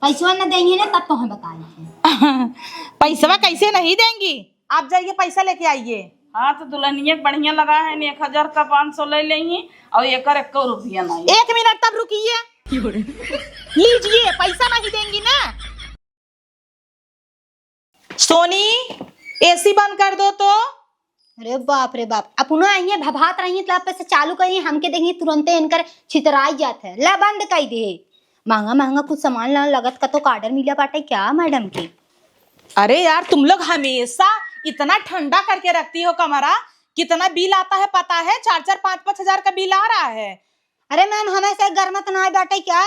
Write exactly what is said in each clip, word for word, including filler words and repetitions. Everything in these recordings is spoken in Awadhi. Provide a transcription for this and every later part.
पैसवा न देंगी ना, तब तो हम बताएंगे। पैसवा कैसे नहीं देंगी? आप जाइए, पैसा लेके आइए। हाँ, तो दुल्हनिया के बढ़िया लगा है, एक हजार का पाँच सौ ले लेंगी और एकर एको रुपया नहीं। एक मिनट, तब रुकिए। लीजिए, पैसा नहीं देंगी ना। सोनी, एसी बंद कर दो तो। अरे बाप रे बाप, अपना आइए भभात रही, तब पे से चालू करी, हमके देखी तुरंते इनकर छितराई जात है। ला बंद कर दे। महंगा महंगा कुछ सामान ला, लगत का तो ऑर्डर मिला बाटे क्या मैडम के? अरे यार, तुम लोग हमेशा इतना ठंडा करके रखती हो कमरा। कितना बिल आता है पता है? चार चार पाँच पाँच हजार का बिल आ रहा है। अरे मैम, हमें से गरमत ना आए बाटे क्या?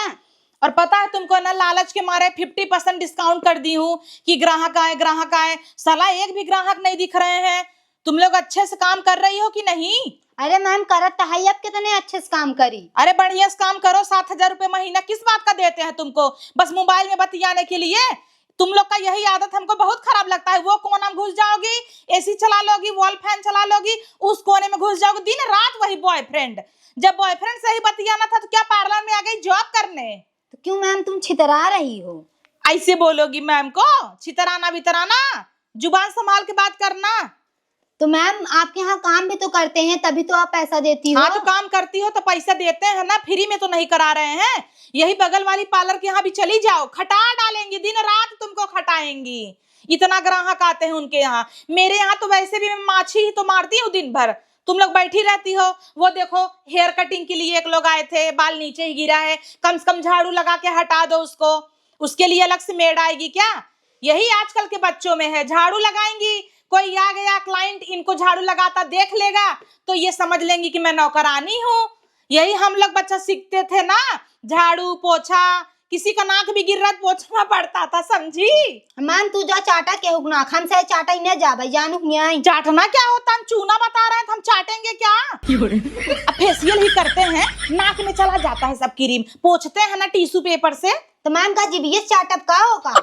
और पता है तुमको ना, लालच के मारे फिफ्टी परसेंट डिस्काउंट कर दी हूँ कि ग्राहक आए, ग्राहक आए। साला एक भी ग्राहक नहीं दिख रहे हैं। तुम लोग अच्छे से काम कर रही हो कि नहीं? अरे मैम, करत तो है, अब कितने अच्छे से काम करी। अरे बढ़िया से काम करो, सात हजार रुपए महीना किस बात का देते हैं तुमको? बस मोबाइल में बतियाने के लिए। तुम लोग का यही आदत हमको बहुत खराब लगता है। वो कोना में घुस जाओगी, एसी चला लोगी, वॉल फैन चला लोगी, उस कोने में घुस जाओगी, दिन रात वही बॉयफ्रेंड। जब बॉयफ्रेंड से ही बतियाना था तो क्या पार्लर में आ गई जॉब करने? तो क्यों मैम, तुम छितरा रही हो? ऐसे बोलोगी मैम को? छितराना वितराना, जुबान संभाल के बात करना। तो मैम, आपके यहाँ काम भी तो करते हैं, तभी तो आप पैसा देती हो। हाँ, तो काम करती हो तो पैसा देते हैं ना, फ्री में तो नहीं करा रहे हैं। यही बगल वाली पार्लर के यहाँ भी चली जाओ, खटा डालेंगी, दिन रात तुमको खटाएंगी। इतना ग्राहक आते हैं उनके यहाँ। मेरे यहाँ तो वैसे भी मैं माछी ही तो मारती हूँ दिन भर, तुम लोग बैठी रहती हो। वो देखो, हेयर कटिंग के लिए एक लोग आए थे, बाल नीचे ही गिरा है, कम से कम झाड़ू लगा के हटा दो उसको। उसके लिए अलग से मेड आएगी क्या? यही आजकल के बच्चों में है, झाड़ू लगाएंगी, कोई आ गया क्लाइंट, इनको झाड़ू लगाता देख लेगा तो ये समझ लेंगी कि मैं नौकरानी हूँ। यही हम लोग बच्चा सीखते थे ना, झाड़ू पोछा, किसी का नाक भी गिर रहा तो पोछना पड़ता था, समझी? मैम, तू जा चाटा केहू के नाक, हमसे चाटा ही ना जाबे, जानू कि नहीं? चाटना क्या होता है? हम चूना बता रहे हैं तो हम चाटेंगे क्या? अब फेशियल ही करते हैं, नाक में चला जाता है सब क्रीम, पोंछते हैं ना टिश्यू पेपर से। तो मैम का जीभ ये चाटब का होगा?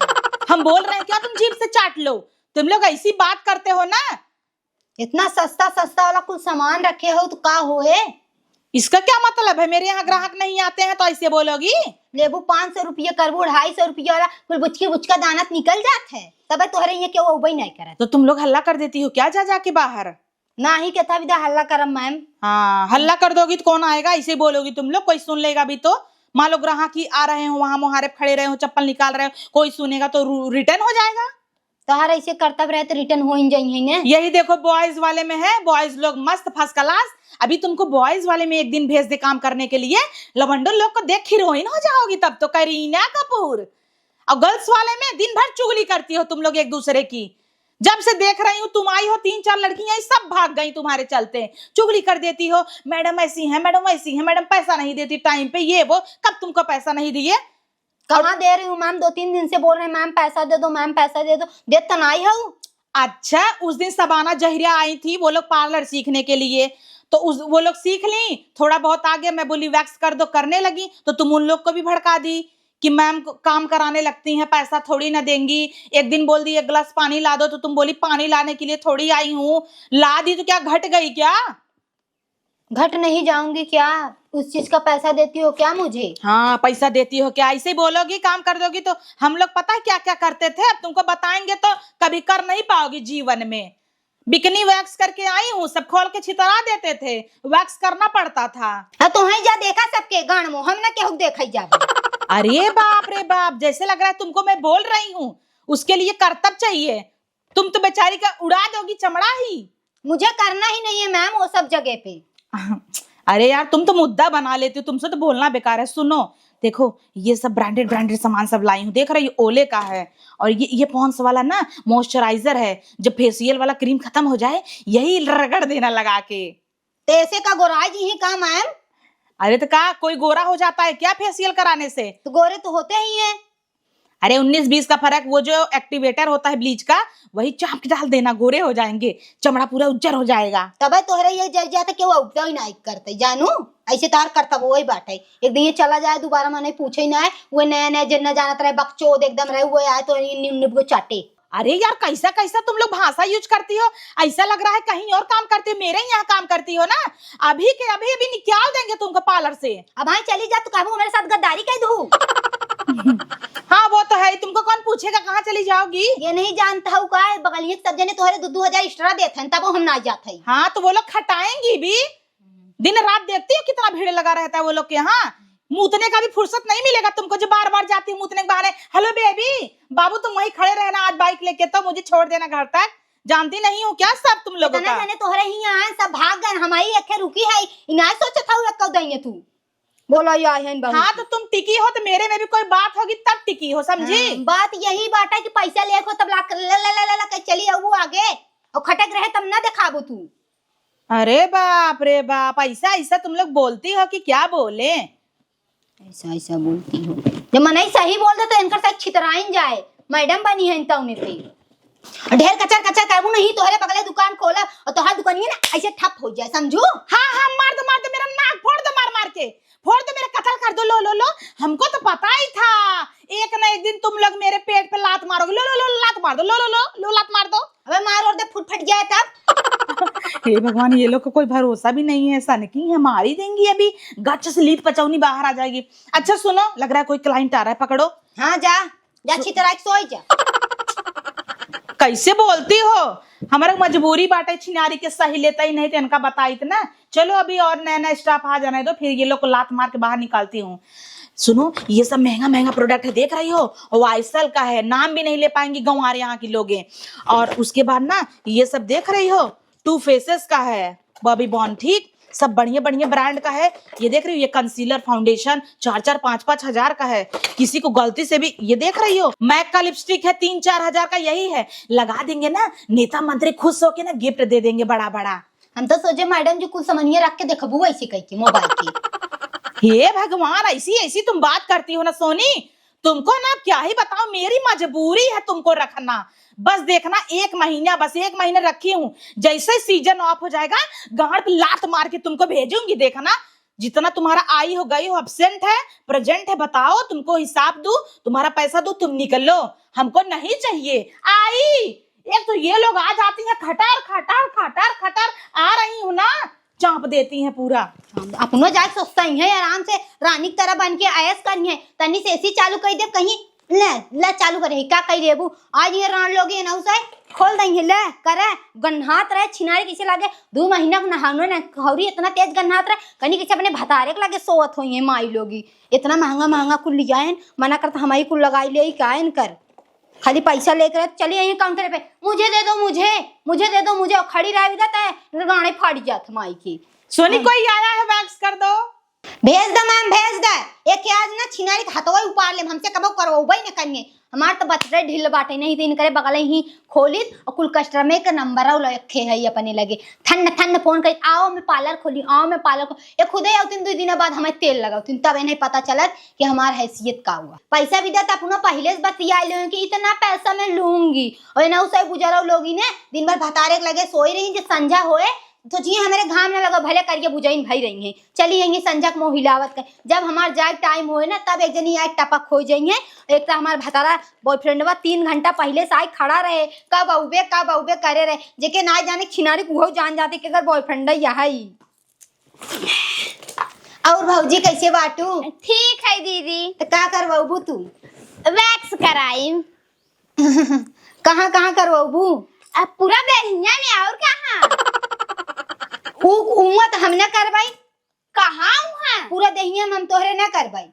हम बोल रहे हैं क्या तुम जीभ से चाट लो? तुम लोग ऐसी बात करते हो ना। इतना सस्ता सस्ता वाला कुल सामान रखे हो तो का होए? इसका क्या मतलब है? मेरे यहाँ ग्राहक नहीं आते हैं तो ऐसे बोलोगी? लेबू पाँच सौ रुपये, करबू अढ़ाई सौ रुपये वाला, कुल बुचकी बुचका दानत निकल जात है, तबे तोहरे यहाँ केहू अउबे नहीं करत। तो तुम लोग हल्ला कर देती हो क्या जा जाके बाहर? ना ही के था विदा हल्ला करम मैम। हाँ, हल्ला कर दोगी तो कौन आएगा? ऐसे ही बोलोगी तुम लोग, कोई सुन लेगा भी तो? मान लो ग्राहक ही आ रहे हो, वहां मुहारे पे खड़े रहे हो, चप्पल निकाल रहे हो, कोई सुनेगा तो रू-, रिटर्न हो जाएगा। तोहर ऐसे करतब रहे तो रिटर्न हो ही जाइए ने। यही देखो बॉयज वाले में है, बॉयज लोग मस्त फर्स्ट क्लास। अभी तुमको बॉयज वाले में एक दिन भेज दे काम करने के लिए, लवंडो लोग को देख हीरोइन हो जाओगी तब तो, करीना कपूर। और गर्ल्स वाले में दिन भर चुगली करती हो तुम लोग एक दूसरे की। जब से देख रही हूँ तुम आई हो, तीन चार लड़कियां आई, सब भाग गई तुम्हारे चलते, चुगली कर देती हो, मैडम ऐसी हैं, मैडम वैसी हैं, मैडम पैसा नहीं देती टाइम पे, ये वो, कब तुमको पैसा नहीं दिए? कहाँ दे रही हूँ मैम? दो तीन दिन से बोल रहे हैं, "मैम, पैसा दे दो, मैम, पैसा दे दो।" देत तो नाई हऊ। अच्छा, उस दिन शबाना जहरिया आई थी, वो लोग पार्लर सीखने के लिए, तो उस, वो लोग सीख ली, थोड़ा बहुत आ गया, मैं बोली, "वैक्स कर दो," करने लगी, तो तुम उन लोग को भी भड़का दी कि, "मैम, क-, काम कराने लगती हैं, पैसा थोड़ी ना देंगी।" एक दिन बोल दी, "एक गिलास पानी ला दो," तो तुम बोली, "पानी लाने के लिए थोड़ी आई हूँ।" ला दी तो क्या घट गई क्या? घट नहीं जाऊंगी क्या? उस चीज का पैसा देती हो क्या मुझे? हाँ, पैसा देती हो क्या? ऐसे ही बोलोगी, काम कर दोगी तो हम लोग पता है क्या क्या करते थे, अब तुमको बताएंगे तो कभी कर नहीं पाओगी जीवन में। बिकनी वैक्स करके आई हूँ, सब खोल के छितरा देते थे, वैक्स करना पड़ता था। हाँ, तो हैं जा देखा सबके गान में, हम ना केहू के देखा जाबे। अरे बाप रे बाप, जैसे लग रहा है तुमको मैं बोल रही हूँ, उसके लिए करतब चाहिए। तुम तो बेचारी का उड़ा दोगी चमड़ा ही। मुझे करना ही नहीं है मैम वो सब जगह पे। अरे यार, तुम तो मुद्दा बना लेती हो, तुमसे तो बोलना बेकार है। सुनो, देखो, ये सब ब्रांडेड ब्रांडेड सामान सब लाई हूँ, देख रही हो, ओले का है, और ये ये पॉन्ड्स वाला ना मॉइस्चराइजर है, जब फेशियल वाला क्रीम खत्म हो जाए, यही रगड़ देना लगा के। तो ऐसे का गोराई जी ही का मैम? अरे तो का कोई गोरा हो जाता है क्या फेशियल कराने से? तो गोरे तो होते ही हैं। अरे उन्नीस बीस का फर्क, वो जो एक्टिवेटर होता है ब्लीच का, वही चाप के डाल देना, गोरे हो जाएंगे, चमड़ा पूरा उज्जर हो जाएगा। तबे तोहरे ये जर जाता, केहू उपजा ही ना करते जानू। ऐसे तार करता वो वही बात है, एक दिन ये चला जाए, दोबारा मने पूछे ही ना है। वो नया नया जिन्ना जानत रहे, बकचोद एकदम रहे, वो आए तो इन-, इन-, इनको चाटे। अरे यार, कैसा कैसा तुम लोग भाषा यूज करती हो, ऐसा लग रहा है कहीं और काम करती हो, मेरे यहाँ काम करती हो ना। अभी के अभी अभी निकाल देंगे तुमको पार्लर से। अब हाँ चली जा, तू कहबो मेरे साथ गद्दारी कर दू। हाँ, वो चली जाओगी? ये नहीं जानत हऊ का, बगलिया के सब जने तोहरे दो दो हजार extra देत हैं, तबो हम ना जात हई। हाँ, तो वो लोग खटाएंगी भी। दिन रात देखती हो कितना भीड़ लगा रहता है वो लोग के यहाँ। मूतने का भी फुर्सत नहीं मिलेगा तुमको, जो बार बार जाती हो मूतने के बहाने। "Hello baby, बाबू तुम वहीं खड़े रहना आज bike लेके, तो मुझे छोड़ देना घर तक। जानती नहीं हो क्या सब तुम लोगों का?" जने तोहरे ही यहाँ सब भाग गए, हमारी एक रुकी है, इनाय सोचत हऊ एक कौ दइये तू। बोलो, या है बहू। हाँ, तो तुम टिकी हो तो मेरे में भी कोई बात होगी तब टिकी हो, समझी? हाँ, बात यही बात है कि पैसा लेके तब ला, ले, ले, ले, ले, ले के चली आऊ आगे, और खटक रहे तब ना दिखाबू तू। अरे बाप रे बाप, ऐसा, ऐसा तुम लोग बोलती हो कि क्या बोले? ऐसा, ऐसा बोलती हो। जब मनई सही बोल दे तो इनकर साथ छितराइन जाए, मैडम बनी है तौने पे। ढेर कचर कचर करबू नहीं, तोहरे बगले दुकान खोला और तोहार दुकानिया ना ऐसे ठप हो जाए, समझू? हाँ, हाँ, मार दो, मार दो, मेरा नाक फोड़ दो मार मार के, फोड़ दो, मेरा कत्ल कर दो। लो, लो, लो, हमको तो पता ही था एक ना एक दिन तुम लोग मेरे पेट पे लात मारोगे। लो, लो, लो, लात मार दो, लो, लो, लो, लो, लात मार दो। अबे मार और दे, फुट फट जाए तब। हे भगवान, ये लोग का कोई भरोसा भी नहीं है, सनकी है, मार ही देंगी अभी। गच से लीप पचौनी बाहर आ जाएगी। अच्छा सुनो, लग रहा है कोई client आ रहा है, पकड़ो। हाँ, जा, जा, सु- छितरा के सोई जा। कैसे बोलती हो? हमारा मजबूरी बाटे छिनारी के, सही लेता ही नहीं तो इनका बताइत ना। चलो, अभी और नया नया staff आ जाने दो, फिर ये लोग को लात मार के बाहर निकालती हूँ। सुनो, ये सब महंगा महंगा product है, देख रही हो, वाइसल का है, नाम भी नहीं ले पाएंगी गंवार यहाँ की लोगे। और उसके बाद ना, ये सब देख रही हो, Too Faced का है, बॉबी बॉन, ठीक, सब बढ़िया बढ़िया brand का है। ये देख रही हो, ये concealer, foundation चार चार पाँच पाँच हजार का है। किसी को गलती से भी, ये देख रही हो, मैक का lipstick है, तीन चार हजार का, यही है, लगा देंगे ना, नेता मंत्री खुश होके ना gift दे देंगे बड़ा बड़ा। हम तो सोचे मैडम जी कुल समनिया रख के देखबू ऐसे कह के मोबाइल के। हे भगवान, ऐसी ऐसी तुम बात करती हो ना सोनी, तुमको ना क्या ही बताओ, मेरी मजबूरी है तुमको रखना। बस देखना, एक महीना, बस एक महीना रखी हूँ, जैसे सीजन ऑफ हो जाएगा, गांड पे लात मार के तुमको भेजूंगी। देखना, जितना तुम्हारा आई हो, गई हो, एब्सेंट है, प्रेजेंट है, बताओ, तुमको हिसाब दूं, तुम्हारा पैसा दूं, तुम निकलो, हमको नहीं चाहिए। आई, एक तो ये लोग आ जाती हैं, खटर खटर खटर खटर आ रही हूँ ना, चाँप देती हैं पूरा। हम अपनो जाए सोचता ही है, आराम से रानी की तरह बन के ऐश करनी है। तनी से एसी चालू कर दे, कहीं ले, ले चालू करे, का कही रेबू? आज ये रान लोग ये नौ से खोल दई है, ले करे, गन्हात रहे, छिनारी कैसे लागे, दो महीना के नहानो ना खौरी, इतना तेज गन्हात रहे, कहीं कैसे अपने भतारे के लागे सोवत होई है माई लोगी। इतना महंगा महंगा कुल लिया है, मना करता हमारी कुल लगाई ले, का इनकर? खाली पैसा लेकर चली आई है काउंटर पे, "मुझे दे दो, मुझे, मुझे दे दो, मुझे।" और खड़ी रह भी जाता है, गाने फाड़ जात माई की। सोनी, हाँ। कोई आया है, वैक्स कर दो। भेज दे मैम, भेज दे। एक आज ना छिनारी के हथवा उपार लेम, हमसे कबो करवाबे न करिए। हमार तो बटरे ढील बाटे, नहीं तो इनकरे बगल ही खोलित और कुल कस्टमर के नंबर रखे है अपने लगे। थन्न थन्न फोन करी, "आओ मैं पार्लर खोली, आओ मैं पार्लर खोली।" ये खुदे आवतिन, दो दिन बाद हमें तेल लगावतिन, तब इन्हें पता चलत कि हमार हैसियत का हुआ। पैसा भी देता अपनो पहिले से बतिया लें कि इतना पैसा मैं लूंगी। और ना उसे बुजरौ लोगी ने दिन भर भतारे के लगे सोई रही, जे संझा होए तो जी हमारे घाम ना लगा, भले करिए बुझाइन भई रही हैं, चली जाएंगे संझा के मुँह हिलावत कर। जब हमार जाए टाइम होए ना, तब एक जनी आए टपक हो जाएंगे। एक तो हमार भतारा बॉयफ्रेंडवा तीन घंटा पहिले से आए खड़ा रहे, "कब अउबे, कब अउबे?" करे रहे, जेके ना जाने छिनारी के उहो जान जाते कि अगर बॉयफ्रेंड यही। और भौजी कैसे बाटू? ठीक है दीदी। तो का करवाबू तू? वैक्स कराई। कहाँ कहाँ करवाबू? अब पूरा देहिया में, और कहाँ? उ उहाँ तो हम ना करवाई। कहाँ उहाँ? पूरा देहिया में हम तोहरे ना करवाई।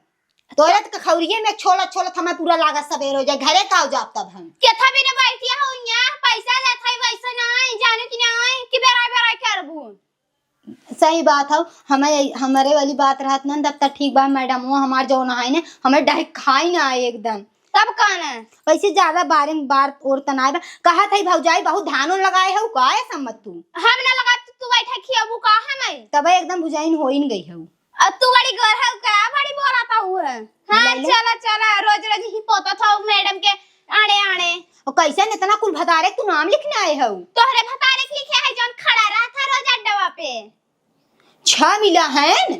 तोहरे तो खौरिये में छोलत छोलत हमें पूरा लागत सबेर हो जाए, घरे का हो जाब तब हम। केथा भी ना बैठिया हो यहाँ, पैसा देत है वैसे ना आए, जानू कि ना आए कि बेराय बेराय करबू। सही बात हौ, हमें, हमरे वाली बात रहत न, तब तक ठीक बा, मैडम, वो हमार जौन है ने, हमें डायरेक्ट खाई ना आए एकदम। तब कौन है? वैसे ज्यादा बारे में बार और तनाए बा। कहत है भौजाई बहुत धान उन लगाए हौ, का है सम्मत तू? हम ना लगा, तू, तू बैठा खियाबू का हमें? तब एकदम बुझाइन होइन गई हौ। अब तू बड़ी गोर हौ का, बड़ी बोलत हौ है? हाँ, ले ले। चला, चला, रोज रोज ही पोतत हौ मैडम के आड़े आड़े। और कैसे इतना कुल भतारे तू नाम लिखने आए हौ? तोहरे भतारे के लिखे है, जौन खड़ा रहत है रोज अड्डवा पे। छह मिला है न?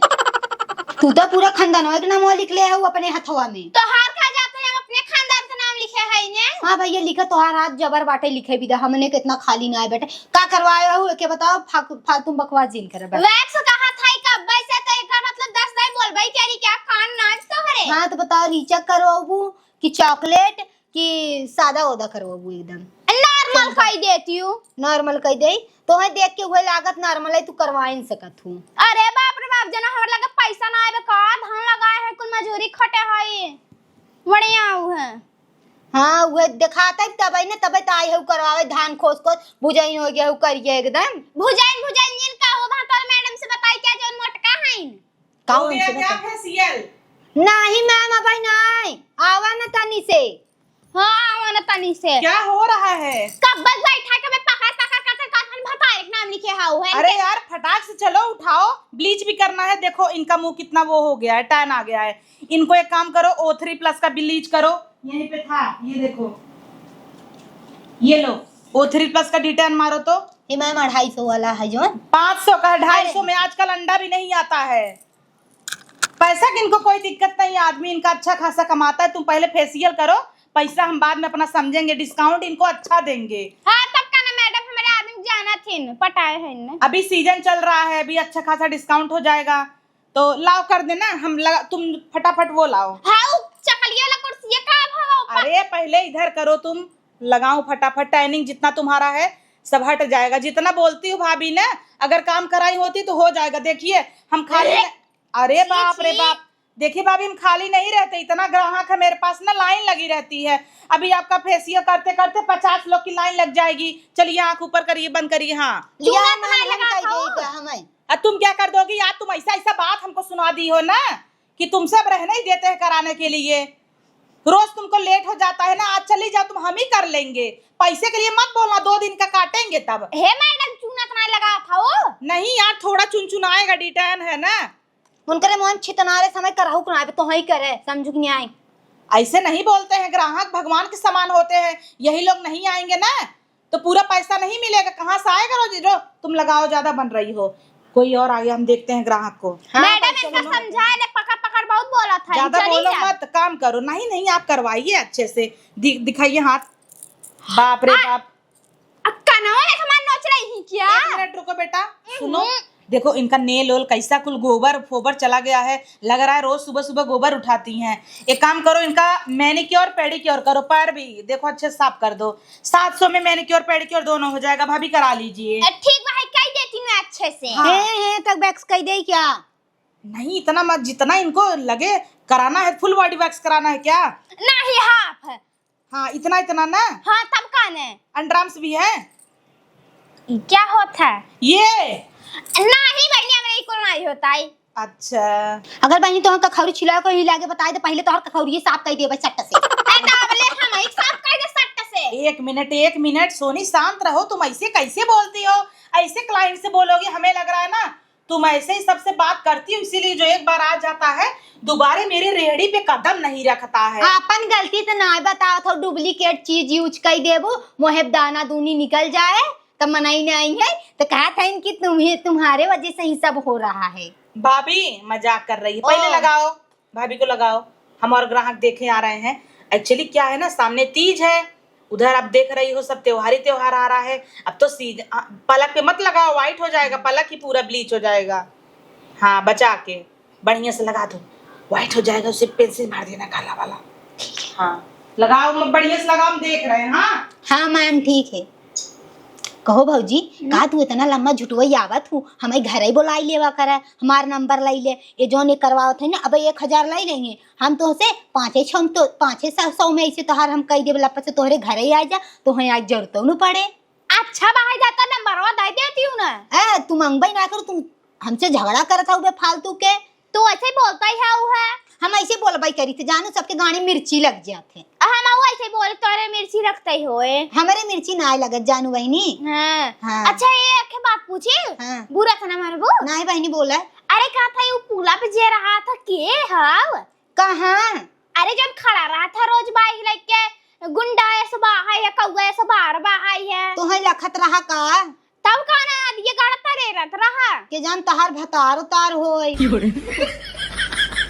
तू तो पूरा खानदानवा के नाम लिख ले हौ अपने हथवा में। तोहार का जात है, हम अपने खानदान के नाम लिखे है ने? हाँ भैया, लिखा, तोहार हाथ जबर बाटे, लिखे भी दा, हमने कितना खाली ना आए बेटे। का करवाए हौ, एके बताओ, फाक-, फालतू बकवास जिन करे बस। वैक्स कहा था कब्बे से, तो एकर मतलब दस दाई बोलबे करी क्या, कान नाच तोहरे? हाँ, तो बताओ, रीचक करवाबू कि चॉकलेट कि सादा ओदा करवाबू एकदम? नॉर्मल कई देती हूँ। नॉर्मल कई दे, तोहे देख के उहे लागत नॉर्मल है, तू करवा ही सकत हूँ। अरे बाप रे बाप, जना हमरे लगे पैसा ना आवे का, धान लगाए है, कुल मजूरी खटे है, बढ़िया है। हाँ, उहे देखात है, तबे न, तबे तो आई है करवावे, धान खोस खोस भुजाइन हो गया है, करिए एकदम। भुजाइन, भुजाइन जिन का हो, वहाँ तोर मैडम से बताई क्या, जौन मोटका है। का हो उनसे गया क्या बता? फेशियल? नहीं मैम, अबे नहीं। आवा न तनी से। हाँ, आवा न तनी से। क्या हो रहा है? कब बैठा के मैं पकड़, पकड़, पकड़, पकड़, भतारे के नाम लिखे हाउ है अरे इनके। यार, फटाक से चलो, उठाओ, ब्लीच भी करना है। देखो इनका मुंह कितना वो हो गया है, टैन आ गया है। इनको एक काम करो, ओ थ्री प्लस का ब्लीच करो। यहीं पे था, ये देखो, ये लो, ओ थ्री प्लस का डिटैन मारो तो। ये मैम, अढ़ाई सौ वाला है जौन। पाँच सौ का है, अरे। ढाई सौ में आजकल अंडा भी नहीं आता है। पैसा की इनको कोई दिक्कत नहीं है, आदमी इनका अच्छा खासा कमाता है। तुम पहले फेशियल करो, पैसा हम बाद में अपना समझेंगे, डिस्काउंट इनको अच्छा देंगे। हाँ, तब का ना मैडम, हमारे आदमी जाना थे न, पटाए हैं न। अभी सीजन चल रहा है, अभी अच्छा खासा डिस्काउंट हो जाएगा। तो लाओ, कर देना, हम लगा, तुम फटाफट वो लाओ। हाँ, वो चकलिया वाला कुर्सी है, का भाव? अरे, पहले इधर करो तुम, लगाओ फटाफट, टैनिंग जितना तुम्हारा है, सब हट जाएगा। जितना बोलती हो भाभी ने, अगर काम कराई होती तो हो जाएगा। देखिए, हम खाली अरे, न-, अरे छी, बाप रे छी। बाप, देखिए भाभी, हम खाली नहीं रहते, इतना ग्राहक है मेरे पास ना, लाइन लगी रहती है। अभी आपका फेशियल करते करते पचास लोग की लाइन लग जाएगी। चलिए, आंख ऊपर करिए, बंद करिए। हाँ, चूना तो नहीं लगा था। हमें। अब तुम क्या कर दोगी यार, तुम ऐसा ऐसा बात हमको सुना दी हो ना कि तुमसे अब रहने ही देते हैं कराने के लिए। रोज तुमको लेट हो जाता है ना, आज चली जाओ तुम, हम ही कर लेंगे। पैसे के लिए मत बोलना, दो दिन का काटेंगे तब। हे मैडम, चूना तो नहीं लगा था वो। नहीं यार, थोड़ा चुनचुनाएगा, डिटैन है ना। उनकरे मुंह में छितनारे समय करहु के ना आवे, तो ही करे, समझू कि नहीं आई? ऐसे नहीं बोलते हैं, ग्राहक भगवान के समान होते हैं, यही लोग नहीं आएंगे ना तो पूरा पैसा नहीं मिलेगा, कहाँ से आएगा रोजी? रो, तुम लगाओ, ज्यादा बन रही हो, कोई और आ गया, हम देखते हैं ग्राहक को। हाँ, मैडम, पैसे इनका समझाए ले, पकड़ पकड़ बहुत बोला था, ज्यादा बोलो मत, काम करो। नहीं नहीं, आप करवाइए अच्छे से, दि-, दिखाइए हाथ। बाप रे बाप। अब कानवा में सामान नोच रही है क्या? एक मिनट रुको बेटा, सुनो। हम्म। देखो इनका नेल ओल कैसा कुल गोबर फोबर चला गया है, लग रहा है रोज सुबह सुबह गोबर उठाती हैं। एक काम करो, इनका मैनिक्योर पेडिक्योर करो, पैर भी देखो अच्छे से साफ कर दो। सात सौ में मैनिक्योर पेडिक्योर दोनों हो जाएगा, भाभी करा लीजिए। अ, ठीक बा, है, कई देती हूँ अच्छे से। हाँ। हे, हे, तक वैक्स कई दे क्या? नहीं, इतना मत, जितना इनको लगे कराना है, फुल बॉडी वैक्स कराना है क्या? नहीं, हाफ। हाँ, इतना, इतना ना? हाँ, तब का ने? अंडरआर्म्स भी है? ई क्या होत है? ये? नहीं बहिनी, हमरा ई कुल नहीं होता है। अच्छा। अगर बहिनी तोहर कखौरी छिला को ही लागे बताए तो पहले तोहर कखौरी साफ कर देबे चट्ट से। ए, तो अब ले हम एक साफ कर दे सट्ट से। एक मिनट, एक मिनट, सोनी शांत रहो, तुम ऐसे कैसे बोलती हो? ऐसे क्लाइंट से बोलोगी, हमें लग रहा है ना तुम ऐसे ही सबसे बात करती हो, इसीलिए जो एक बार आ जाता है, दोबारा मेरे रेहड़ी पे कदम नहीं रखता है। आपन गलती तो ना बताओ, तो डुप्लीकेट चीज यूज कर देबो, मोहे दाना दूनी निकल जाए, तो मनई नहीं है, तो कहा था इनकी तुम्हें, तुम्हारे वजह से ही सब हो रहा है। भाभी मजाक कर रही है, पहले ओ। लगाओ। भाभी को लगाओ, हम और ग्राहक देखे आ रहे हैं। Actually क्या है ना, सामने तीज है, उधर आप देख रही हो सब त्योहार ही त्योहार आ रहा है। अब तो सीज-, आ, पलक पे मत लगाओ, व्हाइट हो जाएगा, पलक ही पूरा ब्लीच हो जाएगा। हाँ, बचा के बढ़िया से लगा दो, व्हाइट हो जाएगा, उसे पेंसिल मार देना काला वाला। हाँ, लगाओ, बढ़िया से लगाओ, हम देख रहे हैं। हाँ, हाँ मैम, ठीक है। कहो भौजी, हम्म? का तू इतना लम्बा झुटवई आवत हूँ, हमें घरे बोलाई लेवा करे, हमार नंबर लाई ले, ये जौन ये करवावत है ना, अब एक हजार लाई लेंगे हम तोहसे, पाँचे छौ तो, पाँचे सौ, सौ में ऐसे तोहार हम कई देबे लपट से तोहरे घरे ही आ जा, तोहे आज जरूरतो न पड़े। अच्छा भाई, जाता नंबरवा दे देती हूँ ना। ए, तू मंगबई ना करो, तू हमसे झगड़ा करत हऊ बे फालतू के। तू ऐसे ही बोलता ही है, ऊ है। हम ऐसे बोलबई करी थे, जानू सबके गाने मिर्ची लग जात है। आ, हम ऊ ऐसे ही बोले, तोरे मिर्ची लगता ही होए। हमरे मिर्ची ना लगत, जानू बहिनी। हाँ। हाँ। अच्छा, ये एक बात पूछी? हाँ। बुरा तो ना मानबू? नहीं बहिनी, बोला। अरे, कहा था, ये पूला पे जे रहा था, के हव? कहाँ? अरे, जब खड़ा रहा था रोज बाइक लेके, गुंडा ऐसे बाहर है, कौआ ऐसे बाहर बाहर है। तोहे लखत रहा का? तब का ना, अब ये गाड़ा तरे रहत रहा। के जान तहार भतार उतार होई।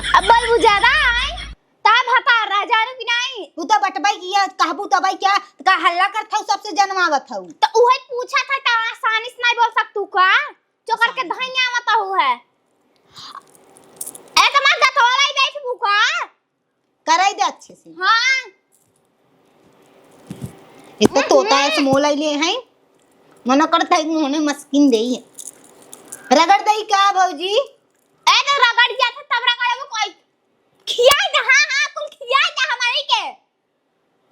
अब बोलबू ज्यादा आए, तब भतार रह जानू कि नहीं? तू तो बटबई किया, कहबू तबई क्या, का हल्ला करत हऊ, सबसे जनवावत हऊ। तो उहे पूछा था, तो आसानी से नहीं बोल सकतू का? चोकर के धइया मत हऊ है। ए, तुम्हार दतवाला ही बैठ बुका। कराई दे अच्छे से। हाँ। इतना तोता है, मोल आई लिए हैं। मना करता है कि मुंह में मस्किन दे ही है। रगड़ दे ही का भौजी? ए तो रगड़ जाता तब रगड़बो कोई। खियाई दे, हाँ, हाँ, कुल खियाई दे हमारी के।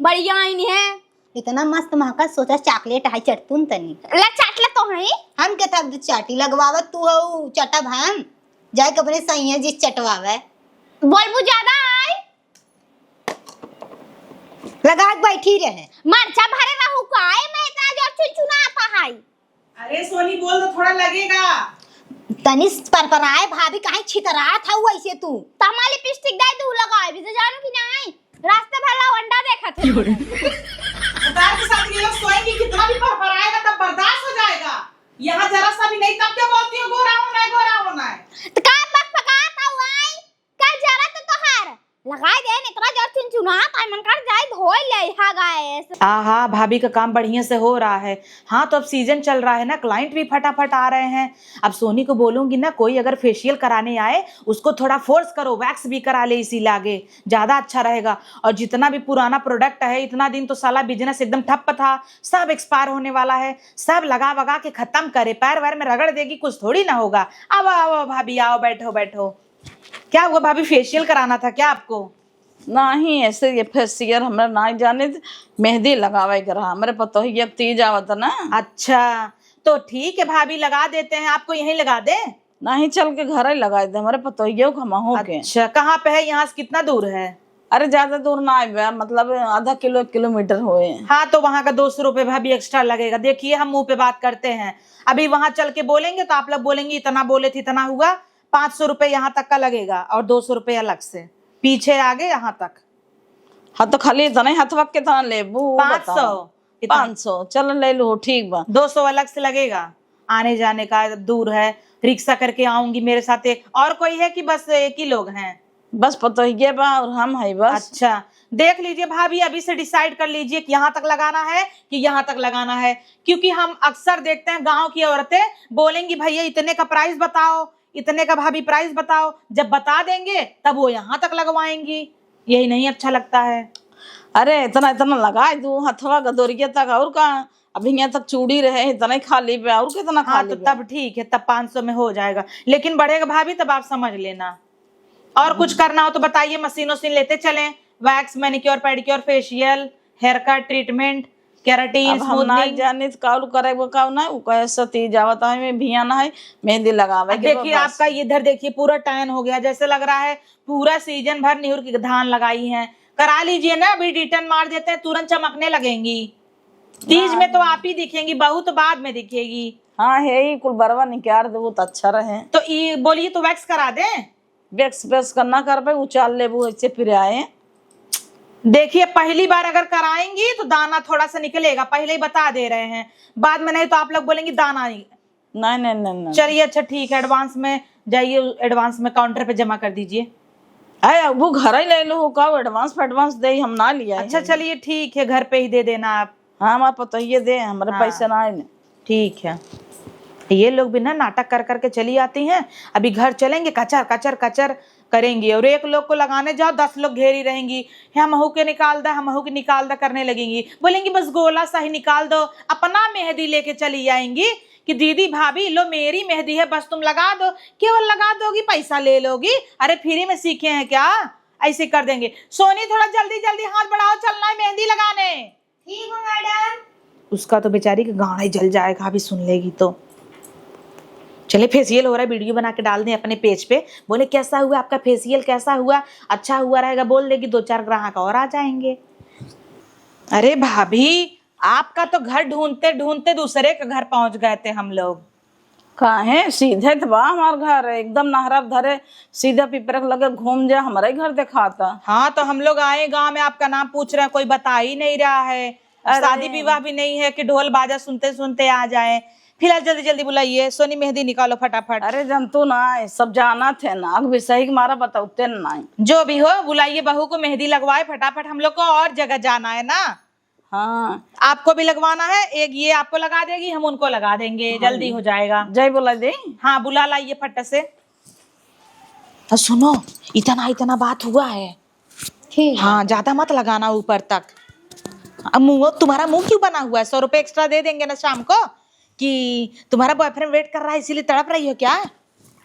बढ़िया आइन है। इतना मस्त महका, सोचा चॉकलेट है, चटतुन तनी। ला चाट ले तो है। हम के था चाटी लगवावत, तू हो चटब हम। जाए के अपने सैया जी चटवावे। बोलबू ज्यादा आई। लगा के बैठी रहे। मरचा भरे रहू का? ए, मैं इतना जोर से चुनाता है। अरे सोनी, बोल दो, थोड़ा लगेगा। तनी परपराए भाभी, काहे छितरात हऊ ऐसे तू? तमा लिपस्टिक दे दू लगाए, भी तो जानू कि नहीं? रास्ते भर लवंडा देखत है। उतार के साथ ये लोग सोएंगे, कितना भी परपराएगा तब बर्दाश्त हो जाएगा। यहाँ जरा सा भी नहीं, तब क्या बोलती हो गोरा होना है, गोरा होना है? तो का बकबकात हऊ आई? का जरा तो तोहार लगाए दे, इतना जोर चुनचुनात है, मन कर जाए धोए ले हा गैस। आहा, भाभी का काम बढ़िया से हो रहा है। हाँ, तो अब सीजन चल रहा है ना, क्लाइंट भी फटाफट आ रहे हैं। अब सोनी को बोलूंगी ना, कोई अगर फेशियल कराने आए, उसको थोड़ा फोर्स करो, वैक्स भी करा ले इसी लागे, ज्यादा अच्छा रहेगा। और जितना भी पुराना प्रोडक्ट है, इतना दिन तो साला बिजनेस एकदम ठप्प था, सब एक्सपायर होने वाला है, सब लगा वगा के खत्म करे। पैर वैर में रगड़ देगी, कुछ थोड़ी ना होगा। अब आओ, आओ भाभी, आओ, बैठो, बैठो। क्या हुआ भाभी, फेशियल कराना था क्या आपको? नहीं, ऐसे ये फेशियल हमरा नहीं जाने, मेहंदी लगावे के रहा, हमरे पतोहिया के तीज आवत ना। अच्छा, तो ठीक है भाभी, लगा देते हैं, आपको यहीं लगा दें? नहीं, चल के घर ही लगा दे, हमरे पतोहिया के, हमहू के। अच्छा, कहाँ पे है, यहाँ से कितना दूर है? अरे, ज्यादा दूर ना आवे, मतलब आधा किलो, एक किलोमीटर होए। हाँ, तो वहाँ का दो सौ रुपये भाभी एक्स्ट्रा लगेगा। देखिए, हम मुंह पे बात करते हैं, अभी वहाँ चल के बोलेंगे तो आप लोग बोलेंगे इतना बोले थे, इतना हुआ। पाँच सौ रुपये यहाँ तक का लगेगा और दो सौ रुपये अलग से, पीछे आगे यहाँ तक। हाँ, तो खाली इतना ही हथवा के कितना लेबू, वो पाँच सौ। बताओ। कितना? पाँच सौ, चल ले लो, ठीक बा। दो सौ अलग से लगेगा, आने जाने का दूर है, रिक्शा करके आऊंगी मेरे साथ। एक और कोई है कि बस एक ही लोग हैं? बस पतोहिए बा और हम है बस। अच्छा, देख लीजिए भाभी, अभी से डिसाइड कर लीजिए कि यहाँ तक लगाना है कि यहाँ तक लगाना है, क्योंकि हम अक्सर देखते हैं गांव की औरतें बोलेंगी, "भैया इतने का प्राइस बताओ, इतने का भाभी प्राइस बताओ।" जब बता देंगे तब वो यहाँ तक लगवाएंगी, यही नहीं अच्छा लगता है। अरे इतना इतना लगाए दू हथवा गदोरिया तक, और का? अब यहाँ तक चूड़ी रहे, इतना ही खाली बे, और कितना हाँ, खाली तो बे? तब ठीक है, तब पाँच सौ में हो जाएगा, लेकिन बढ़ेगा भाभी तब आप समझ लेना। और कुछ हम्म। करना हो तो बताइए, मशीन वशीन लेते चलें, wax, manicure, pedicure, facial, hair cut, treatment, keratin, अब हम ना स्मूथनिंग। जाने तो काउल करे वो काउ ना, वो कहे सती जावत है, मैं भिया ना है, मेहंदी लगावे अब के देखिए, बस। आपका इधर देखिए, पूरा टैन हो गया, जैसे लग रहा है पूरा सीजन भर निहुर की धान लगाई है। करा लीजिए ना, अभी डिटर्न मार देते हैं, तुरंत चमकने लगेंगी। तीज में तो ना। आप ही दिखेंगी, बहू तो बाद में दिखेगी। हाँ, है ही, कुल बरवा निकाल दे, वो तो अच्छा रहे। तो ई बोलिए, तो वैक्स करा दें? वैक्स, वैक्स करना करबे, उचाल लेबू, ऐसे फिर आए। देखिए, पहली बार अगर कराएंगी तो दाना थोड़ा सा निकलेगा, पहले ही बता दे रहे हैं, बाद में नहीं तो आप लोग बोलेंगी दाना नहीं। नहीं, नहीं, नहीं, नहीं। चलिए, अच्छा, ठीक है, एडवांस में जाइए, एडवांस में काउंटर पे जमा कर दीजिए। अरे, वो घर ही ले लो, का एडवांस पे एडवांस दे, हम ना लिया अच्छा, है। चलिए, ठीक है, घर पे ही दे देना आप। हाँ, हमारे पतोहिए दे, हमारे हाँ। पैसे ना आए ने। ठीक है, ये लोग भी ना नाटक कर करके चली आती हैं। अभी घर चलेंगे, कचर, कचर, कचर करेंगी। और एक लोग को लगाने जाओ, दस लोग घेरी रहेंगी, "हमहू के निकाल दा, हमहू के निकाल दा" करने लगेंगी। बोलेंगी, "बस गोला सा ही निकाल दो।" अपना मेहंदी लेके चली आएंगी कि, "दीदी, भाभी, लो, मेरी मेहंदी है, बस तुम लगा दो।" केवल लगा दोगी, पैसा ले लोगी। अरे, फ्री में सीखे हैं क्या? ऐसे कर देंगे। सोनी, थोड़ा जल्दी जल्दी हाथ बढ़ाओ, चलना है मेहंदी लगाने। ठीक हो मैडम। उसका तो बेचारी का गाना ही जल जाएगा, अभी सुन लेगी तो। चले, फेशियल हो रहा है, वीडियो बना के डाल दें अपने पेज पे। बोले, "कैसा हुआ आपका फेशियल, कैसा हुआ? अच्छा हुआ रहेगा।" बोल देगी, दो चार ग्राहक और आ जाएंगे। अरे भाभी, आपका तो घर ढूंढते ढूंढते दूसरे के घर पहुंच गए थे हम लोग। काहे? सीधे त बा हमार घर, एकदम नहरा धरे, सीधा पिपरे के लगे घूम जा, हमारा ही घर देखाता। हाँ, तो हम लोग आए गाँव में, आपका नाम पूछ रहे हैं, कोई बता ही नहीं रहा है। अरे। शादी विवाह भी नहीं है कि ढोल बाजा सुनते सुनते आ जाए। फिलहाल जल्दी जल्दी बुलाइए, सोनी मेहंदी निकालो फटाफट। अरे, जन तू ना, सब जाना थे ना, अग भी सही के मारा बताते ना। जो भी हो, बुलाइए बहू को, मेहंदी लगवाए फटाफट, हम लोग को और जगह जाना है ना। हाँ। आपको भी लगवाना है, एक ये आपको लगा देगी, हम उनको लगा देंगे, हाँ जल्दी जी। हो जाएगा। जय बोला दे। हाँ, बुला लाइए फट से। और सुनो, इतना, इतना बात हुआ है। ठीक। हाँ, ज्यादा मत लगाना ऊपर तक। अब मुंह, तुम्हारा मुंह क्यों बना हुआ है? सौ रुपए एक्स्ट्रा दे देंगे ना शाम को, कि तुम्हारा बॉयफ्रेंड वेट कर रहा है इसीलिए तड़प रही हो क्या?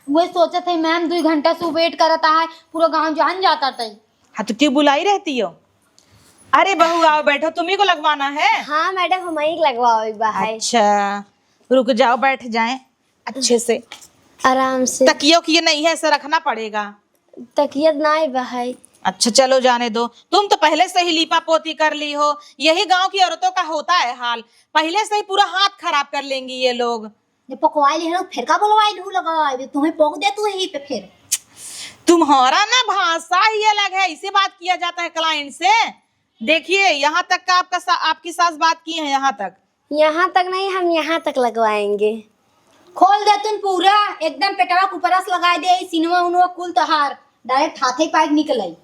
वही सोचत है मैम, दुई घंटा से वेट करत है, पूरा गांव जान जाता तई। हाँ, तो क्यों बुलाई रहती हो? अरे बहू, आओ बैठो, तुम्ही को लगवाना है। हाँ मैडम, हमही के लगवावे के बा है। अच्छा, रुक जाओ, बैठ जाएं अच्छे से। आराम से। तकिया उकिया नहीं है, ऐसे रखना पड़ेगा। तकिया नाई बा है। अच्छा चलो जाने दो, तुम तो पहले से ही लीपा पोती कर ली हो। यही गांव की औरतों का होता है हाल, पहले से ही पूरा हाथ खराब कर लेंगी ये लोग। ये पकवाई ले फिर का बोलवाई लू लगा, तुम्हें पोक दे तू ही पे फिर। तुम्हारा ना भाषा ही अलग है, इसे बात किया जाता है क्लाइंट से। देखिए, यहाँ तक का आपका सा-, आपकी सास बात की है, यहाँ तक। यहाँ तक नहीं, हम यहाँ तक लगवाएंगे। खोल दे तुम पूरा, एकदम पेटवा के ऊपर से लगा दे, ई सिनवा उनवा कुल तोहार डायरेक्ट हाथे पाइक निकल आई।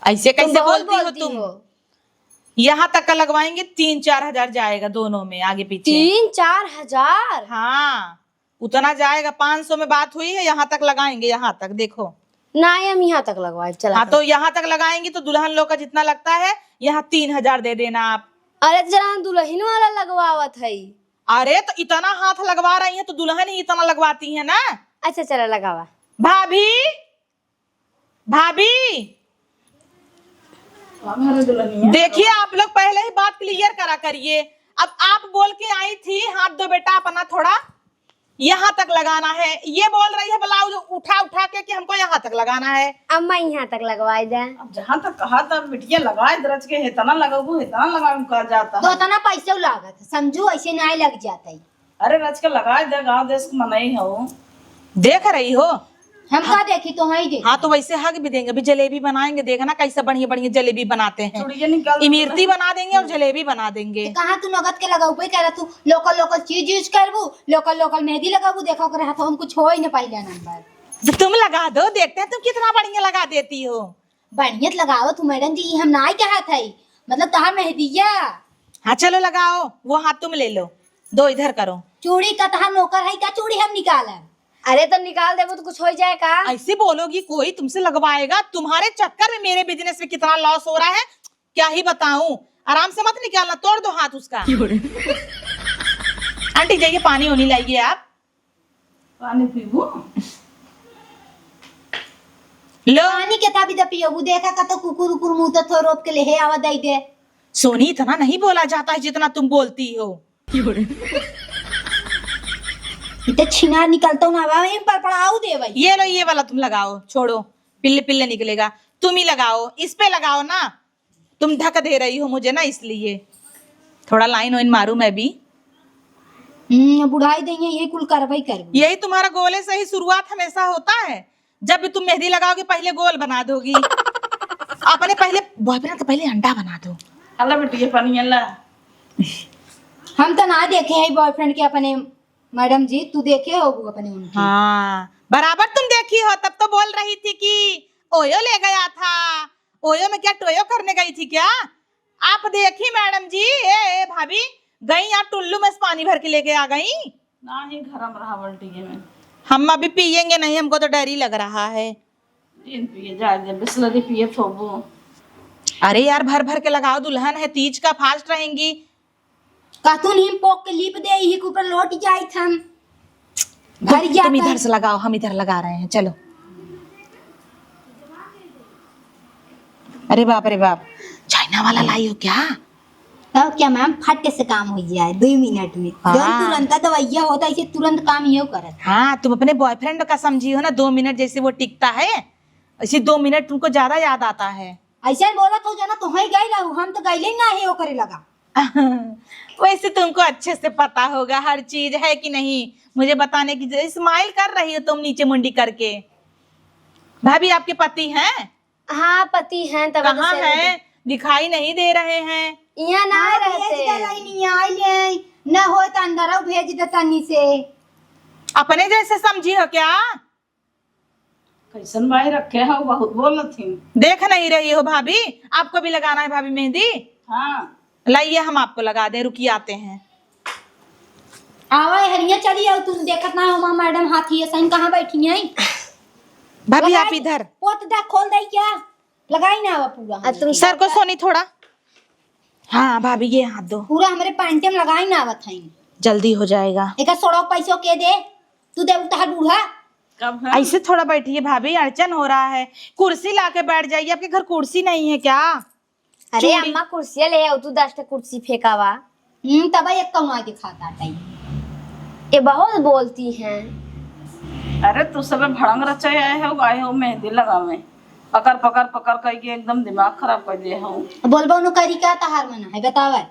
ऐसे तुम कैसे बहुत बोलती हो बोलती तुम? हो। यहाँ तक का लगवाएंगे, तीन चार हजार जाएगा दोनों में, आगे पीछे। तीन चार हजार? हाँ, उतना जाएगा। पाँच सौ में बात हुई है, यहाँ तक लगाएंगे, यहाँ तक देखो। नहीं, हम यहाँ तक लगवाए, चला हाँ, तो यहाँ तक लगाएंगी तो दुल्हन लोग का जितना लगता है, यहाँ तीन हजार दे देना आप। अरे, तो जरा हम दुल्हन वाला लगवावत है। अरे, तो इतना हाथ लगवा रही है तो दुल्हन ही इतना लगवाती है ना। अच्छा, चला लगावा। भाभी, भाभी, देखिए, आप लोग पहले ही बात क्लियर करा करिए। अब आप बोल के आई थी, हाथ दो बेटा अपना थोड़ा, यहाँ तक लगाना है। ये बोल रही है ब्लाउज उठा उठा के कि हमको यहाँ तक लगाना है। अम्मा, यहाँ तक लगवाई दे। अब जहाँ तक कहा था बिटिया, लगाए दरज के, इतना लगाऊ, इतना लगाऊ कहा जाता तो है। इतना पैसे लागत है, समझू, ऐसे नहीं लग जाता है। अरे रच के लगाए दे, गाँव देश के मनई हो। देख रही हो? हम का देखी, तो हई देखी। हाँ, तो वैसे हग भी देंगे। अभी जलेबी बनाएंगे, देखना कैसे बढ़िया बढ़िया जलेबी बनाते हैं। चुड़िया निकाल दो। इमरती बना देंगे और जलेबी बना देंगे। तो कहाँ तू नगद के लगाऊ पे कह रहा, तू लोकल लोकल चीज यूज करबू, लोकल लोकल मेहंदी लगाबू, देखो ओकरे हाथ हम कुछ हो ही न पहले नंबर। तो तुम लगा दो, देखते हैं तुम कितना बढ़िया लगा देती हो। बढ़िया तो लगाओ तू मैडम जी, ई हम नाई कहत हई, मतलब तहार मेहदिया। हाँ चलो लगाओ, वो हाथ तुम ले लो, दो इधर करो। चूड़ी का तहार नौकर है का, चूड़ी हम निकालब? अरे तो निकाल देबो तो कुछ हो जाए का? ऐसे बोलोगी, कोई तुमसे लगवाएगा? तुम्हारे चक्कर में मेरे बिजनेस में कितना लॉस हो रहा है, क्या ही बताऊं। आराम से मत निकालना, तोड़ दो हाथ उसका। आंटी जाइए, पानी होनी लाइए आप। पानी पीबू? लो। पानी के ताबी द पियबू, देखा का तो कुकुर उकुर मुतत हो, रोप के लेहे आवा दई दे। सोनी, इतना नहीं बोला जाता है जितना तुम बोलती हो। इतने छिनार निकलता हूँ ना, अब हम पर पड़ाऊ दे भाई। ये लो, ये वाला तुम लगाओ, छोड़ो, पिल्ले पिल्ले निकलेगा, तुम ही लगाओ, इस पे लगाओ ना। तुम धक्का दे रही हो मुझे ना, इसलिए थोड़ा लाइन वाइन मारू मैं भी। हम्म, बुढ़ाई देंगे, ये कुल कार्रवाई कर। यही तुम्हारा गोले से ही शुरुआत हमेशा होता है, जब भी तुम मेहंदी लगाओगे पहले गोल बना दोगी। अपने पहले बॉयफ्रेंड का पहले अंडा बना दो। हला बेटी, ये पानी हला। हम तो ना देखे हैं बॉयफ्रेंड के अपने मैडम जी, तू देखे होगू अपने उनके। हाँ, बराबर तुम देखी हो, तब तो बोल रही थी कि ओयो ले गया था, ओयो में क्या टोयो करने गई थी क्या? आप देखी मैडम जी, ए, ए भाभी, गई आप टुल्लू में से पानी भर के लेके आ गई। ना ही घर में रहा बाल्टी में। हम अभी पिएंगे नहीं, हमको तो डर ही लग रहा है। दिन पिए जा दे, बिसलरी पिए थोबू। अरे यार, भर भर के लगाओ, दुल्हन है, तीज का फास्ट रहेंगी। कहतून हिम पोक के लीप दे, यही के ऊपर लौट जाइत हम। भर तुम, जाता तुम इधर है। से लगाओ, हम इधर लगा रहे हैं, चलो। अरे बाप रे बाप, चाइना वाला लाई हो क्या? तब क्या मैम, फट से काम हो जाए दो मिनट में। हाँ। जौन तुरंत दवाइया होता है, इसे तुरंत काम यो करत। हाँ, तुम अपने बॉयफ्रेंड का समझी हो ना, दो मिनट जैसे वो टिकता है, ऐसे दो मिनट तुमको ज्यादा याद आता है। ऐसे बोला तो जना, तो ही गई रहू, हम तो गईले ना है ओकरे लगा। वैसे तुमको अच्छे से पता होगा हर चीज, है कि नहीं? मुझे बताने की जरूरत, स्माइल कर रही हो तुम नीचे मुंडी करके। भाभी, आपके पति हैं? हाँ, पति हैं, तब कहाँ हैं? दिखाई नहीं दे रहे हैं। यहाँ ना हाँ, रहते। भेज दे रही नहीं, आई ले, न हो तो अंदर आओ, भेज दे तनी से। अपने जैसे समझी हो क्या? कैसन भाई रखे हो, बहुत बोलत ही। देख नहीं रही हो भाभी, आपको भी लगाना है भाभी मेहंदी? हाँ। लाइए, हम आपको लगा दे, रुकिए, आते हैं। आवा, हरिया चली आओ, तुम देखत ना हो, वहाँ मैडम हाथी है, सही कहाँ बैठी हैं? भाभी, लगाई आप इधर। पोत दा, खोल दे क्या? लगाई ना आवा पूरा। आ, तुम सर को सोनी थोड़ा। हाँ भाभी, ये हाथ दो। पूरा हमरे पैंटे में लगाई ना आवत है। जल्दी हो जाएगा। एका सोड़ो पैसो के दे, तू दे उतार बूढ़ा। कब है? ऐसे थोड़ा बैठिए भाभी, अड़चन हो रहा है। कुर्सी लाके बैठ जाइए, आपके घर कुर्सी नहीं है क्या? अरे चूड़ी। अम्मा, कुर्सिया ले आओ, तू दस ठे कुर्सी फेंकावा। हम्म, तब एक कौन आगे खाता टाइम। ये बहुत बोलती हैं। अरे, तू सब भड़ंग रचाए आए हो, आए हो मेहंदी लगावे। पकड़, पकड़, पकड़ करके एकदम दिमाग खराब कर दिए हो। बोलबो नु करी क्या तहार मन है, बतावे?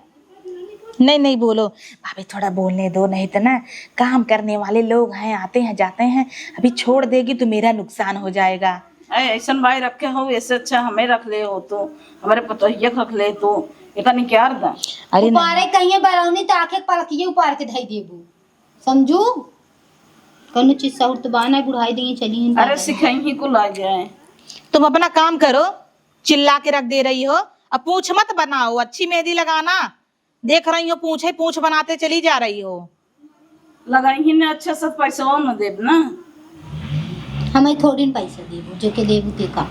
नहीं, नहीं, बोलो। भाभी, थोड़ा बोलने दो, नहीं तो ना, काम करने वाले लोग हैं, आते हैं, जाते हैं, अभी छोड़ देगी तो मेरा नुकसान हो जाएगा। अरे, ऐसन भाई रखे हो, ऐसे अच्छा हमें रख ले हो तो, हमारे पतोहिया के रख ले तो, एका निकार दा। अरे नहीं। उपारे कहिए बरौनी तो आंखें पलकिए उपार के धई देबू, समझू? कौनो चीज सहूर तो बा ना, बुढ़ाई देंगे, चली हम अरे, जाने। सिखाई ही को ला जाए। तुम अपना काम करो, चिल्ला के रख दे रही हो। अब पूछ मत बनाओ, अच्छी मेहंदी लगाना। देख रही हो, पूछे पूछ बनाते चली जा रही हो। लगाई ही ना, अच्छा से पैसा न देब ना। हमें थोड़ी न पैसा देबू, जो के देबू ते का।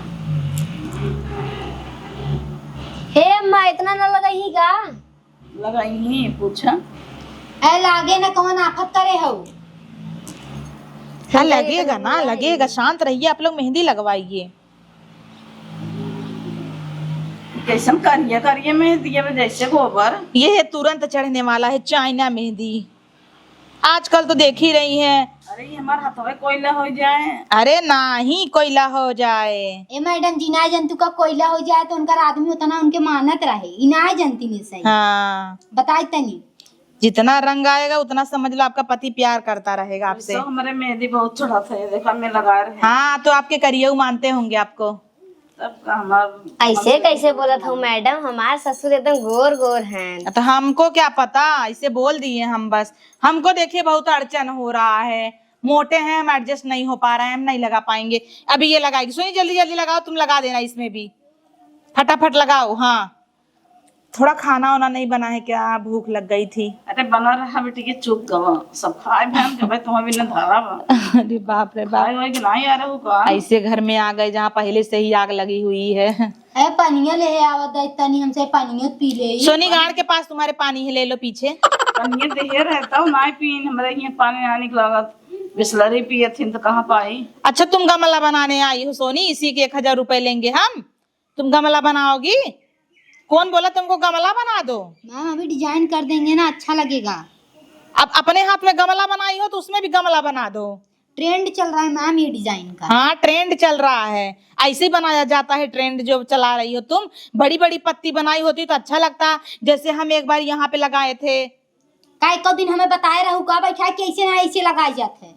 हे अम्मा, इतना ना लगाई ही का? लगाई ही, पूछा। ए, लागे ना कौन आफत करे हो। हाँ, लगेगा ना, लगेगा। शांत रहिए, आप लोग मेहंदी लगवाइए। कैसन करिया करिया मेहंदी है, जैसे गोबर। ये है तुरंत चढ़ने वाला है चाइना मेहंदी, आजकल तो देख ही रही हैं। अरे, ये हमार हथवे कोयला हो जाए। अरे, नाही कोयला हो जाए। ए मैडम जी, ना जनतू का कोयला हो जाए तो उनकर आदमी उतना उनके मानत रहे, ई ना जनती ने सही। हाँ। बताई तनी। जितना रंग आएगा उतना समझ लो आपका पति प्यार करता रहेगा आपसे। वैसे हमारे मेहंदी बहुत चढ़त है, देखा मैं लगा रहे हैं। हाँ, तो आपके करियऊ मानते होंगे आपको। तब का हमार ऐसे कैसे बोलत हो मैडम, हमार ससुर एकदम गोर गोर हैं। तो हमको क्या पता, ऐसे बोल दिए हम बस। हमको देखिए बहुत अड़चन हो रहा है, मोटे हैं हम, एडजस्ट नहीं हो पा रहे हैं, हम नहीं लगा पाएंगे। अभी ये लगाएगी, सुनिए जल्दी जल्दी लगाओ, तुम लगा देना इसमें भी, फटाफट लगाओ। हाँ। थोड़ा खाना वाना नहीं बना है क्या? भूख लग गई थी। अरे बना रहा बेटी के चुप गवा, सब खाए बहन के भाई तुम्हें भी न धारा बा। अरे बाप रे बाप। खाए होए कि नहीं आ रहे हो का? ऐसे घर में आ गए जहाँ पहले से ही आग लगी हुई है। ए, पनिया ले आवा दे तनी, हमसे पनिया पी ले। सोनी गाड़ के पास तुम्हारे पानी है, ले लो पीछे। पनिया देहे रहता हूँ, ना पीन, हमारे यहाँ पानी ना निकलागत। बिसलरी पिए थी तो कहाँ पाई? अच्छा, तुम गमला बनाने आई हो सोनी, इसी के एक हजार रुपए लेंगे हम। तुम गमला बनाओगी? कौन बोला तुमको गमला बना दो? मैम, अभी डिजाइन कर देंगे ना, अच्छा लगेगा। अब अपने हाथ में गमला बनाई हो तो उसमें भी गमला बना दो। ट्रेंड चल रहा है मैम ये डिजाइन का। हाँ, ट्रेंड चल रहा है, ऐसे ही बनाया जाता है ट्रेंड जो चला रही हो तुम। बड़ी बड़ी पत्ती बनाई होती तो अच्छा लगता, जैसे हम एक बार यहाँ पे लगाए थे। का एको दिन हमें बताए रहू का बैठा कि ऐसे ना ऐसे लगाई जात है?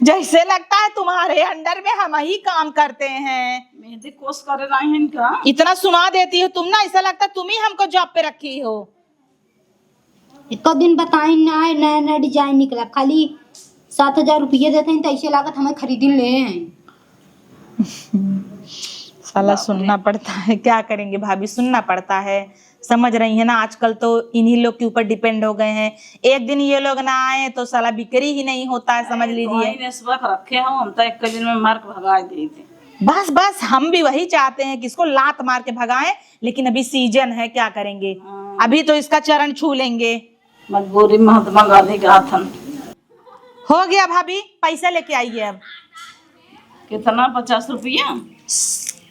जैसे लगता है तुम्हारे अंडर में हम ही काम करते हैं। मेहंदी कोर्स करे रही हैं इनका। इतना सुना देती हो तुम ना, ऐसा लगता है तुम ही हमको जॉब पे रखी हो। एको दिन बताई ना, नया नया डिजाइन निकला, खाली सात हजार रुपये देते हैं तो ऐसे लागत हमें खरीदिन ले हैं। साला सुना पड़ता है, क्या करेंगे भाभी, सुनना पड़ता है। समझ रही है ना, आजकल तो इन्हीं लोग के ऊपर डिपेंड हो गए हैं। एक दिन ये लोग ना आए तो साला बिक्री ही नहीं होता है, समझ लीजिए। वही नेसवा के रखे हो, हम तो एक दिन में मार के भगा देते। बस बस, हम भी वही चाहते हैं कि इसको लात मार के भगाएं, लेकिन अभी सीजन है, क्या करेंगे, हाँ। अभी तो इसका चरण छू लेंगे। मजबूरी महात्मा गांधी का हाथन। हो गया भाभी, पैसा लेके आइए अब। कितना? पचास रुपया?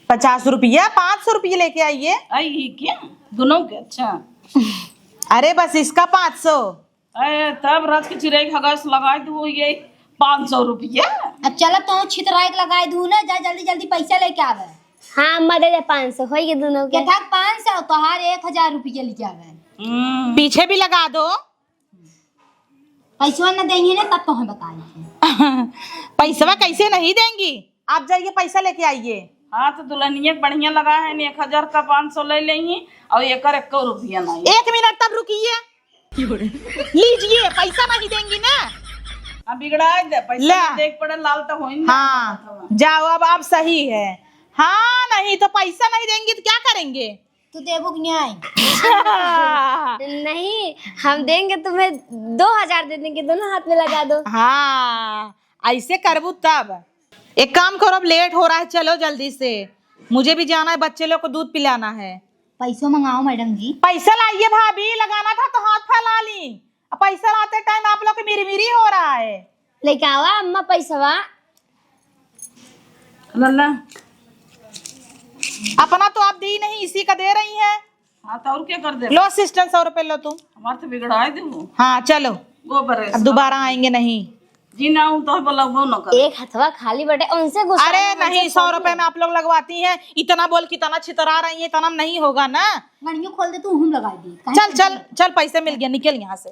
पचास रुपया, पाँच सौ रुपये लेके आइए। आई ही क्या? दोनों के? अच्छा। अरे बस इसका पाँच सौ। अरे तब रात के चिरई के हगस लगाई दू ये पाँच सौ रुपया। अब चलो तो छितराई के लगाई दू ना, जा जल्दी जल्दी पैसा लेके आवे। हाँ अम्मा, दे दे पाँच सौ, होई के दोनों के। के था पाँच सौ, तोहार एक हजार रुपया ले जावे। हम्म। पीछे भी लगा दो। पैसवा न देंगी ना तब तो हम बताएंगे। पैसवा कैसे नहीं देंगी? आप जाइए पैसा लेके आइए। हाँ तो दुल्हनिया के बढ़िया लगा है, एक हजार का पाँच सौ ले लेंगी और एकर एको रुपया नहीं। एक मिनट तब रुकिए। लीजिए, पैसा नहीं देंगी ना। अब बिगड़ा दे, पैसा ला। ना देख पड़े, लाल तो होई ना। हाँ, जाओ, अब आप सही है। हाँ, नहीं तो पैसा नहीं देंगी तो क्या करेंगे? तू देबू कि नहीं? नहीं, हम देंगे तुम्हें, दो हजार दे देंगे, दोनों हाथ में लगा दो। हाँ, ऐसे करबू तब। एक काम करो, अब लेट हो रहा है, चलो जल्दी से, मुझे भी जाना है, बच्चे लोग को दूध पिलाना है। पैसो मंगाओ मैडम जी। पैसा लाइए भाभी, लगाना था तो हाथ फैला ली। अब पैसा लाते टाइम आप लोग के मिरमिरी हो रहा है। लेके आवा अम्मा पैसवा। लल्ला। अपना तो आप दी नहीं, इसी का दे रही है। हाँ, तो और क्या कर दे? लो सिस्टर, सौ रुपए लो तुम। हमार तो बिगड़ाए दे वो। हाँ, चलो। गोबर है अब दोबारा आएंगे नहीं। जी ना, हम तो बोला वो न कर। एक हथवा खाली बटे, उनसे गुस्सा अरे नहीं, उनसे नहीं, सौ रुपए में आप लोग लगवाती हैं, इतना बोल के इतना छितरा रही हैं, इतना नहीं होगा ना। गणियों खोल दे तू, हम लगा दी। काहे चल, चल, चल, पैसे मिल गया, निकल यहाँ से।